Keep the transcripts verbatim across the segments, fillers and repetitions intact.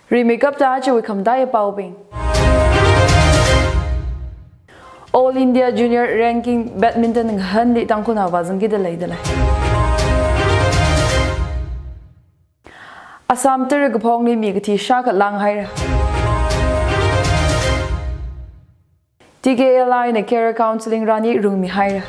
Rimeikapta chiwui khamataiya paobing. All India Junior Ranking Badminton ngahānli Tangkhulnao vāzangkida leidalei. Assam tara kaphongli mi kathi shākha lānghaira. T K L I na career counselling rani rungmihaira.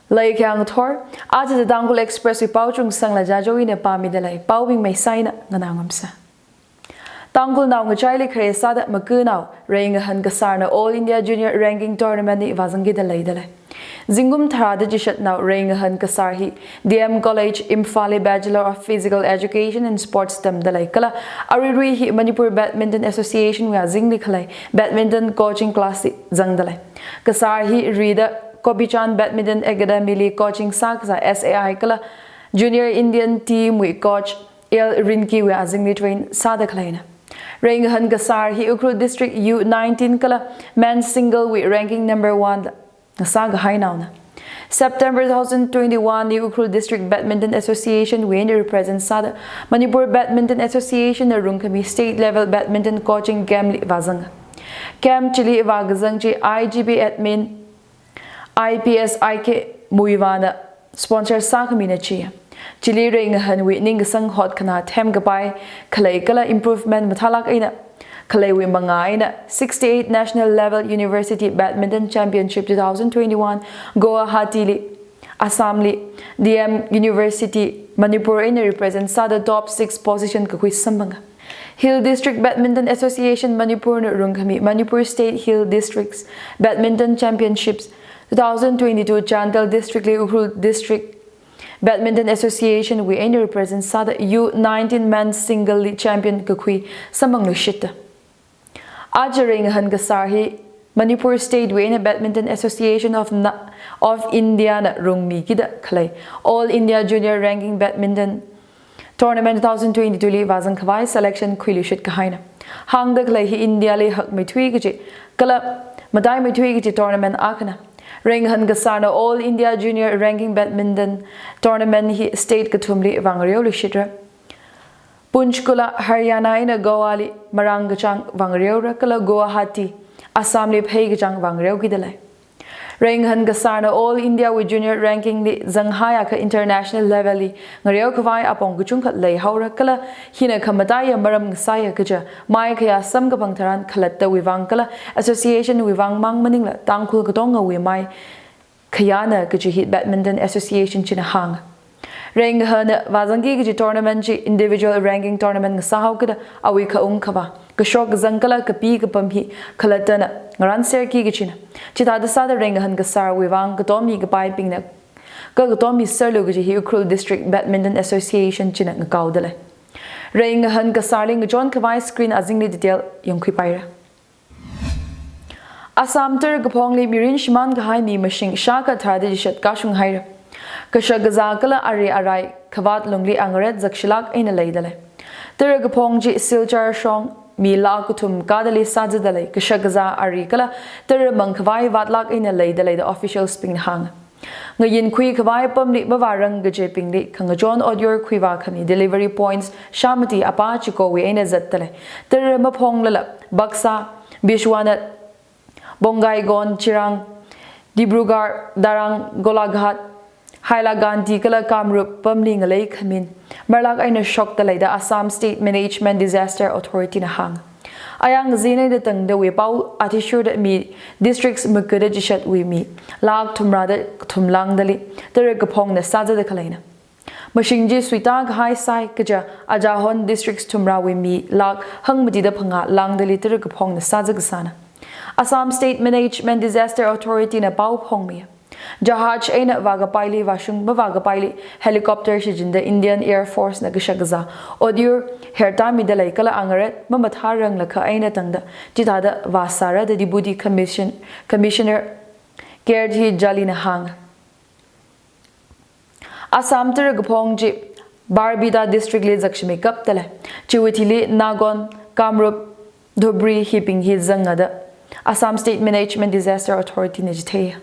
Lei kayang thor, aja The Tangkhul Express wui pao chungsangla Jajo ina pāmidalei, paobing meisaina nganā ngamsa. Tangkhulnao ngachaili khare sāda makunao Reingahān Kasarna All India Junior Ranking Tournament li vāzangkida leidalei. Zingkum tharāda chishatnao Reingahān Kasar hi D M College Imphalli Bachelor of Physical Education and Sports tamdalei kala aruirui hi Manipur Badminton Association wui azingli khalei badminton coaching class li zangdalei. Kasar hi rida Gopichan Badminton Academy li coaching sākazā S A I kala Junior Indian Team wui coach L Rinki wui azingli train sāda khaleina. Reingahān Kasar hi Ukhrul District U nineteen kala Men's Single wui ranking number one da ngasā kahainaona. September two thousand twenty-one li Ukhrul District Badminton Association wui eina represent sāda Manipur Badminton Association na rungkhami State Level Badminton Coaching Camp li vāzanga. Camp chili vākazang chi I G B admin I P S I K Muivahna sponsor sākhamina chi. Chili Reingahānwui ningkasang hotkhanā themkapai khalei kala improvement mathālāk eina khaleiwui mangā eina sixty-eight National Level University Badminton Championship two thousand twenty-one Guwahati li, Assam li, D M University Manipur eina represent sāda top six position kakhui samphanga. Hill District Badminton Association Manipur na rungkhami Manipur State Hill Districts Badminton Championships two thousand twenty-two Chandel District li Ukhrul District Badminton Association wui eina represent sāda U nineteen Men's Single li champion kakhui samphangluishitta. Aja Reingahān Kasar hi Manipur State wui eina Badminton Association of Na-, of India na rungmikida khalei All India Junior Ranking Badminton Tournament two thousand twenty-two li vāzangkhavai selection khuiluishit kahaina. Hāngda khalei hi India li hakmeithui kaji kala mataimeithui kaji tournament akhana. Reingahān Kasarna All India Junior Ranking Badminton Tournament hi state kathumli vāngareoluishitra. Panchkula, Haryana eina Goa li marāng kachāng vāngareora kala Guwahati, Assam li phei kachāng vāngareokida lei. Reingahān Kasarna All India wui Junior Ranking li zanghaiakha international level li ngareokhavai apong kachungkha leihaora kala hina khamataiya maram ngasāya kaja mai khayā samkaphang tharan khalattawui vang kala association wui vang mang maningla Tangkhul katongawui mai khayāna kaji hi Badminton Association china hānga. Reingahānna vāzangki kaji tournament chi individual ranking tournament ngasāhaokida awui khaung khavā, kashok kazang kala kapi kapam hi khalattana ngaranserki kajina. Chithāda sāda Reingahān Kasarwui vang katommi kapaibingna ka katommi serlu kaji hi Ukhrul District Badminton Association china ngakaoda lei. Reingahān Kasarli ngachonkhavai screen azingli detail yangkhuipaira. Assam tara kaphongli mirin shimānkahai mi mashing shākha tharāda chishat kashung haira. Kashak kazā kala ari arai khavāt lungli angaret zakshilāk eina leida lei. Tara kaphong chi Silchar shong mi lakh kathum kadali sāzada lei, kashak kazā ari kala tara mangkhavai vātlāk eina leida lei da officials bingna hānga. Ngayinkhui khavai apamli mavārang kajibingli khangachon otyur khuivā khami delivery points shāmati apā chikowui eina zatda lei. Tara maphonglala Baksa, Bishwanath, Bongaigaon, Chirang, Dibrugarh, Darrang, Golaghat, Hailakandi kala Kamrup apamli ngalei khamin marlāk eina shokda lei da Assam State Management Disaster Authority na hānga. Ayang zin eina tangdawui pao athishurda mi districts makada chishatwui mi lakh thumrāda kathum lāngdali tara kaphongna sāzada khaleina. Mashing chi suitākahai sai kaja Ajahon districts thumrāwui mi lakh hangmatida phangā lāngdali tara kaphongna sāza kasāna. Assam State Management Disaster Authority na pao phongmiya. Jahaj eina vākapaili vāshung mavākapaili helicopter shichinda Indian Air Force na kashak kazā otyur hertāmida lei kala angaret mamathāranglakha eina tangda chithāda vāsāra da Deputy Commission-, Commissioner Kirdhi Jali na hānga. Assam tara kaphong chi Barpeta district li zakshimi kapta lei. Chiwui thili Nagaon, Kamrup, Dhubri hibing hi zanga da Assam State Management Disaster Authority na chitheiya.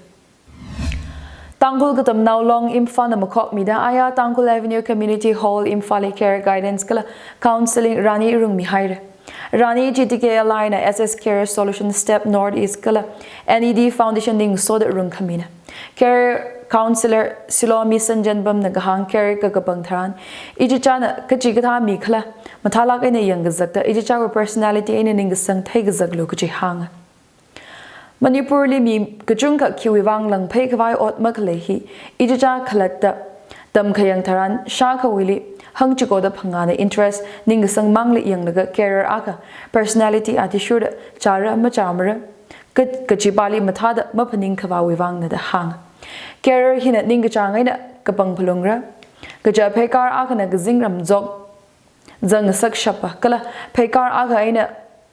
Tangkhul Katamnao Long Imphalna makhokmida aya Tangkhul Avenue Community Hall Imphalli career guidance kala counselling rani rungmihaira. Rani chi T K L I na S S Career Solution Step North East kala N E D Foundation ningsoda rungkhamina. Career counsellor Silomi Sanjanbamna kahāng career kakapang tharan, ichichana kachikathā mi khala mathālāk eina yangkazakta ichichawui personality eina ningkasang theikazaklu kaji hānga. Manipurli mi kachungkha khiwui vang langphei khavai ot makhalei hi, ichicha khalatta tamkhayang tharan shākhawuili hangchikoda phangāna interest ningkasang mangli yanglaga career akha personality athishurda chāra machāmara, ka-, kachipāli mathāda maphaning khavāwui vangna da hānga. Career hina ningkachāng eina kapang phalungra. Kaja pheikar akhana kazingram zok zangngasakshapa kala pheikar akha eina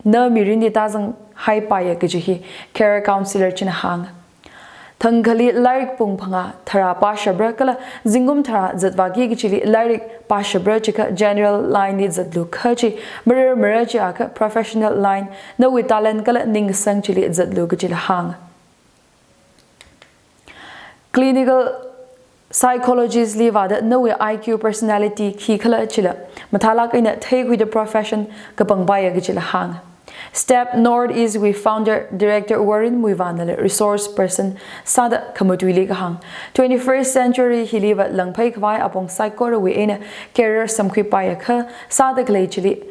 na mirinli tāzanghaipaiya kaji hi career counsellor china hānga. Thangkhali lairik pung phangā tharā pāshapra kala zingkum tharā zatvāki kachili lairik pāshapra chiakha general line li zatlu kha chi, marar marar chiakha professional line nawui talent kala ningkasang chili zatlu kajila hānga. Clinical psychologist li vāda nawui I Q personality khikhala chila mathālāk eina theikhuida profession kapangpaiya kajila hānga. Step North East wui founder director Warren Muivahn nala resource person sāda khamatuili kahāng. Twenty-first century hili va langphei khavai apong saikorawui eina career samkhuipaiakha sāda khalei chili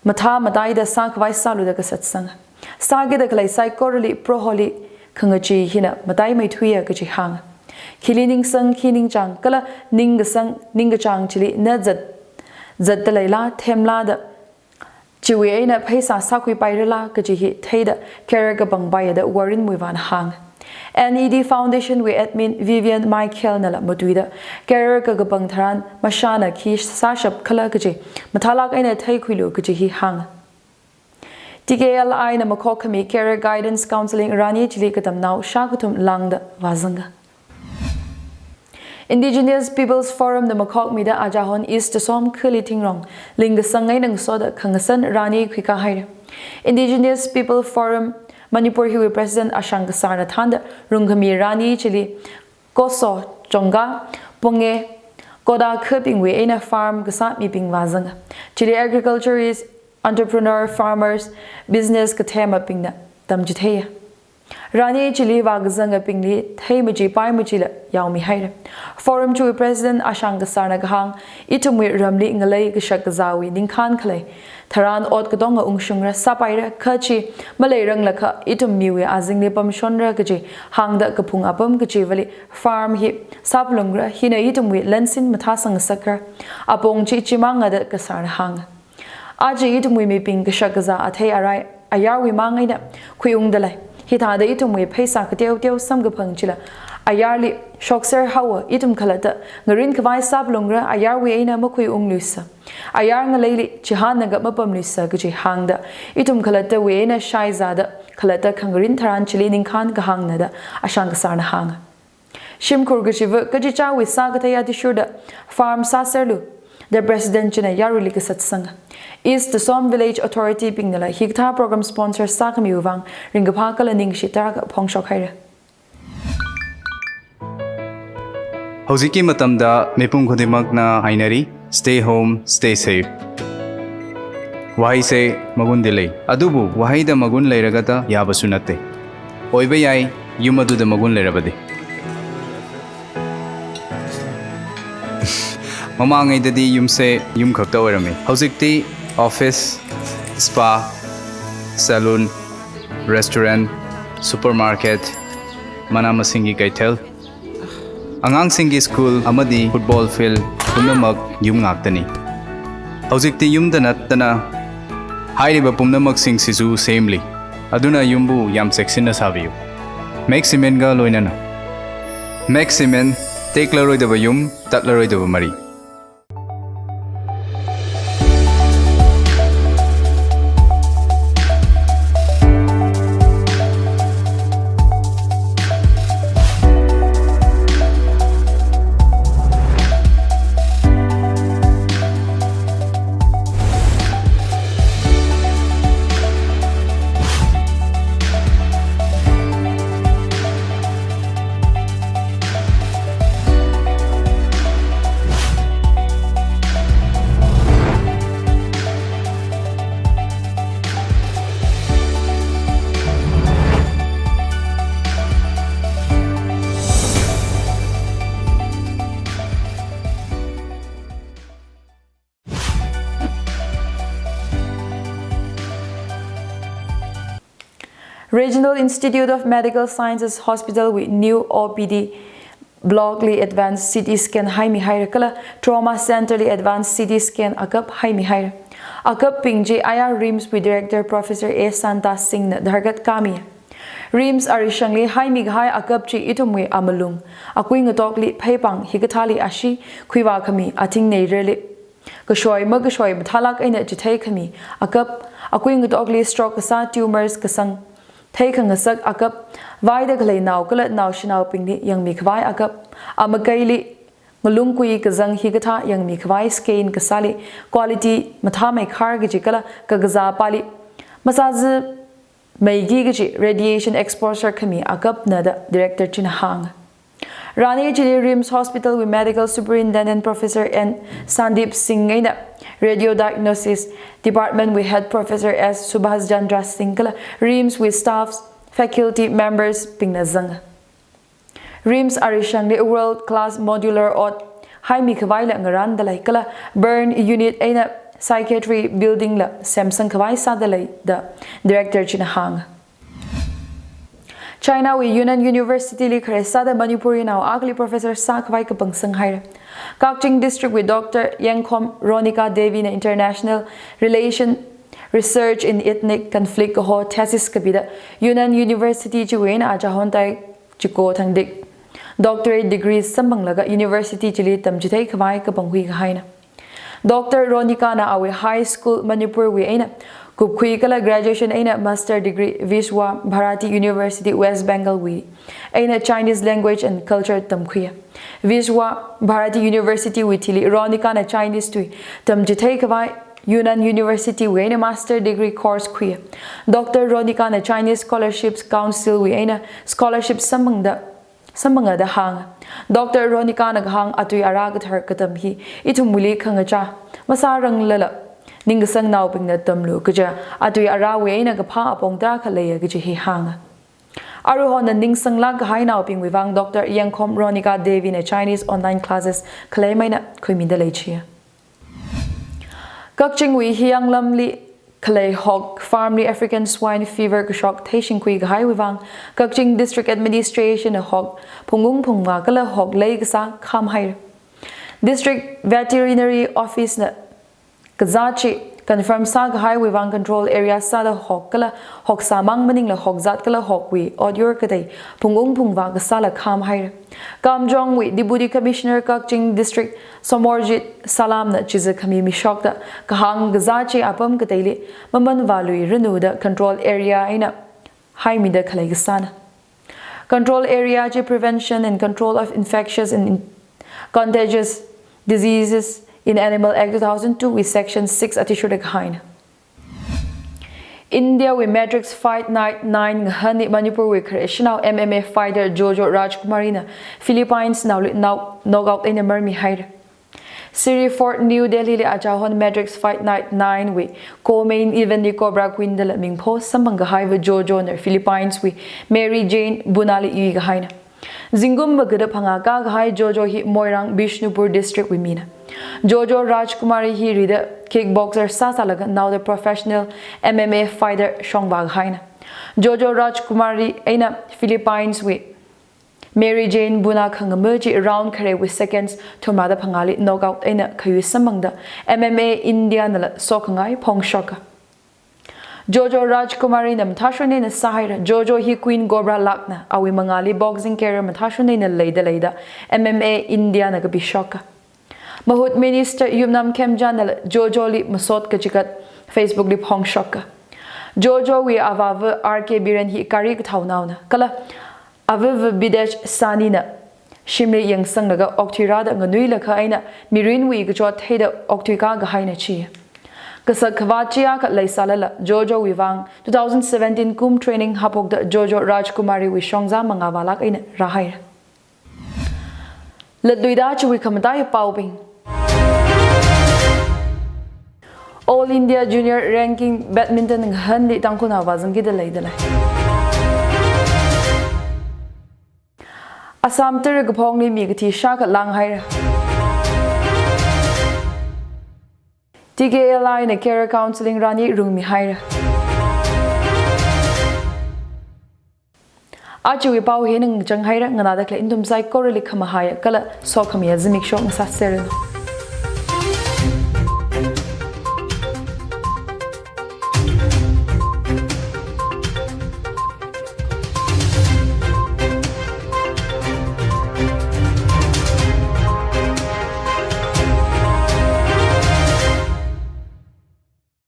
mathā mataida sākhavai sālu da kasat sanga. Sākida khalei saikorali Proholi khangachee hina mataimeithuiya kaji hānga. Khili ningsang, khi ningchāng kala ningkasang, ningkachāng chili na zat, zatda leila, themla da, chiwui eina pheisā sākhuipairala kaji hi theida career kapangpaiya da Warren Muivahn hānga. N E D Foundation wui admin Vivian Michael nala matuida career kakapang tharan mashāna khi sāshap khala kaji mathālāk eina theikhuilu kaji hi hānga. T K L I na makhokkhami career guidance counselling rani chili katamnao shākathum lāngda vāzanga. Indigenous Peoples Forum na makhokmida Ajahon East Tesom khali thingrong lingkasang eina ngasoda khangasan rani khuikāhaira. Indigenous People Forum Manipur hiwui President Ashang Kasarna thānda rungkhami rani chili Koso, Chongga, Ponge, Koda khabingwui eina farm kasā mibing vāzanga. Chili agriculturist, entrepreneur, farmers, business kathemabingna tamchitheiya. Rani chili vākazangabingli theimachi paimachila yaomihaira. Forum chiwui President Ashang Kasarna kahāng, ithumwui ramli ngalei kashak kazāwui ningkhān khalei tharan ot katonga ungshungra, sāpaira, kha chi maleiranglakha ithum miwui azingli pamshonra kaji hāngda kaphung apam kachivali farm hi sāphalungra, hina ithumwui lansin mathāsang ngasakra. Apong chi chimanga da Kasarna hānga. Aja ithumwui mibing kashak kazā athei arai ayarwui mang eina khuiungda lei. Hithāda ithumwui pheisā kateoteo samkaphang chila ayarli shokser haowa, ithum khalatta ngarin khavai sāphalungra, ayarwui eina makhuiungluisa. Ayar ngaleili chihānlaga mapamluisa kaji hāngda, ithum khalattawui eina shaizāda khalatta khangarin tharan chili ningkhān kahāngna da Ashang Kasarna hānga. Shimkhur kachiva kachichāwui sākathei athishurda farm sāserlu da President china yaruili kasat sanga. East Tesom Village Authority bingnala hikathā program sponsor sākhamiwui vang ringkaphā kala ningshi tarākha phongshokhaira. ꯍꯧꯖꯤꯛꯀꯤ ꯃꯇꯝꯗ ꯃꯤꯄꯨꯝ ꯈꯨꯗꯤꯡꯃꯛꯅ ꯍꯥꯏꯅꯔꯤ, "Stay home, stay safe." ꯋꯥꯍꯩꯁꯦ ꯃꯒꯨꯟꯗꯤ ꯂꯩ, ꯑꯗꯨꯕꯨ ꯋꯥꯍꯩꯗ ꯃꯒꯨꯟ ꯂꯩꯔꯒꯇ ꯌꯥꯕꯁꯨ ꯅꯠꯇꯦ꯫ ꯑꯣꯏꯕ ꯌꯥꯏ, ꯌꯨꯝ ꯑꯗꯨꯗ ꯃꯒꯨꯟ ꯂꯩꯔꯕꯗꯤ꯫ ꯃꯃꯥꯡꯉꯩꯗꯗꯤ ꯌꯨꯝꯁꯦ ꯌꯨꯝ ꯈꯛꯇ ꯑꯣꯏꯔꯝꯃꯤ꯫ ꯍꯧꯖꯤꯛꯇꯤ office, spa, salon, restaurant, supermarket, ꯃꯅꯥ ꯃꯁꯤꯡꯒꯤ ꯀꯩꯊꯦꯜ, ꯑꯉꯥꯡꯁꯤꯡꯒꯤ school ꯑꯃꯗꯤ football field ꯄꯨꯝꯅꯃꯛ ꯌꯨꯝ ꯉꯥꯛꯇꯅꯤ꯫ ꯍꯧꯖꯤꯛꯇꯤ ꯌꯨꯝꯗ ꯅꯠꯇꯅ ꯍꯥꯏꯔꯤꯕ ꯄꯨꯝꯅꯃꯛꯁꯤꯡꯁꯤꯁꯨ ꯁꯦꯝꯂꯤ꯫ ꯑꯗꯨꯅ ꯌꯨꯝꯕꯨ ꯌꯥꯝ ꯆꯦꯛꯁꯤꯟꯅ ꯁꯥꯕꯤꯌꯨ꯫ Max Cementꯒ ꯂꯣꯏꯅꯅ꯫ Max Cement, ꯇꯦꯛꯂꯔꯣꯏꯗꯕ ꯌꯨꯝ, ꯇꯠꯂꯔꯣꯏꯗꯕ ꯃꯔꯤ꯫ Regional Institute of Medical Sciences Hospital wui new O P D block li advanced C T scan haimihaira kala Trauma Center li advanced C T scan akap haimihaira. Akapbing chi I R RIMS wui Director Professor A Santa Singh na darkat kami. RIMS arishangli haimikahai akap chi ithumwui amalung, akui ngatokli pheipāng hikathāli ashee khuivā khami, athing neirarli kashoi makashoi mathālāk eina chithei khami akap, akui ngatokli stroke kasā, tumors kasang theikhangasak akap, vaida khalei nao kala naoshinaobingli yangmikhavai akap, amakaili ngalungkui kazang hikathā yangmikhavai scan kasāli quality mathāmeikhar kaji kala kakazā pāli masāzāmeiki kaji radiation exposure khami akapna da Director china hānga. Rani chili RIMS Hospital wui Medical Superintendent Professor N Sandeep Singh eina Radio Diagnosis Department wui Head Professor S Subhash Chandra Singh kala RIMS wui staffs, faculty members bingna zanga. RIMS arishangli world class modular ward haimikhavaila ngarānda lei kala burn unit eina psychiatry building la semsangkhavai sāda lei da Director china hānga. China wui Yunnan University li khare sāda Manipuri nao akhali professor sākhavai kapang sanghaira. Kakching District wui Doctor Yangkhom Ronika Devi na International Relation Research in Ethnic Conflict kaho thesis kapida Yunnan University chiwui eina achahon tai chiko thangdik doctorate degree samphanglaga university chili tamchitheikhavai kapanghui kahaina. Doctor Ronika na awui high school Manipur wui eina kupkhui kala graduation eina master degree Vishwa Bharati University West Bengal wui eina Chinese language and culture tamkhuiya. Vishwa Bharati University wui thili Ronika na Chinese tui tamchitheikhavai Yunnan University wui eina master degree course khuiya. Doctor Ronika na Chinese Scholarships Council wui eina scholarship samphangda samphanga da hānga. Doctor Ronika na kahāng atui ara kathar katam hi ithumwuili khangachā masāranglala ningkasangnaobingna tamlu kaja atui arawui eina kaphā apong tarākha leiya kaji hi hānga. Aruihon na ningsanglāk kahai naobingwui vang Doctor Yangkhom Ronika Devi na Chinese online classes khalei maina khuimida leichiya. Kakchingwui Hiyanglamli khalei hog farm li African swine fever kashok theishingkhui kahaiwui vang Kakching District Administration na hog phungung phungvā kala hog leikasā khamhaira. District Veterinary Office na kazāt chi confirm sākahaiwui vang control area sāda hog kala hog sāmang maningla hog zāt kala hogwui otyur katei phungung phungvā kasāla khamhaira. Kamjong wui Deputy Commissioner Kakching District Somorjit Salam na chiza khami mishokta kahāng kazāt chi apam kateili mamanvāluiranu da control area eina haimida khalei kasāna. Control area chi Prevention and Control of Infectious and In-, Contagious Diseases in Animal Act two thousand two wui section six athishurda kahaina. India wui Matrix Fight Night nine ngahānli Manipur wui khare shanao M M A fighter Jojo Rajkumari na Philippines naoli knock-, knockout eina marmihaira. Siri Fort New Delhi li achahon Matrix Fight Night nine wui co-main event li Cobra Queen dala mingpho samphang kahaiva Jojo na Philippines wui Mary Jane Buna li yuikahaina. Zingkum magada phangā kākahai Jojo hi Moirang Bishnupur District wui mina. Jojo Rajkumari hi rida kickboxer sāsālaga naoda professional M M A fighter shongvā kahaina. Jojo Rajkumari eina Philippines wui Mary Jane Buna khangama chi round kharewui seconds thumrāda phangāli knockout eina khayui samphangda M M A India nala sokhangai phongshoka. Jojo Rajkumari na mathāshun eina sāhaira. Jojo hi Queen Cobra lākna, awui mangāli boxing career mathāshun eina leida leida M M A India na kapishoka. Mahut Minister Yumnam Khemchand nala Jojo li masot kachikat Facebook li phongshoka. Jojo wui avāva R K Biren hi gari kathaonaona kala avava Bidej Sani na shimli yangsanglaga okthuirāda nganuilakha eina mirinwui kachot theida okthuikā kahaina chi. Kasak khavāt chiakha leisālala Jojo wui vang two thousand seventeen kum training haphokda Jojo Rajkumari wui shongzā mangā vālāk eina rāhaira. Latluida chiwui khamataiya paobing. All India Junior Ranking Badminton ngahānli Tangkhulnao vāzangkida leida lei. Assam tara kaphongli mi kathi shākha langhaira. T K L I na career counselling rani rungmihaira. Ajawui pao hi ngachang haira, nganāda khalei nathum saikorali khamahai kala sokhami zimiksho ngasāseranu.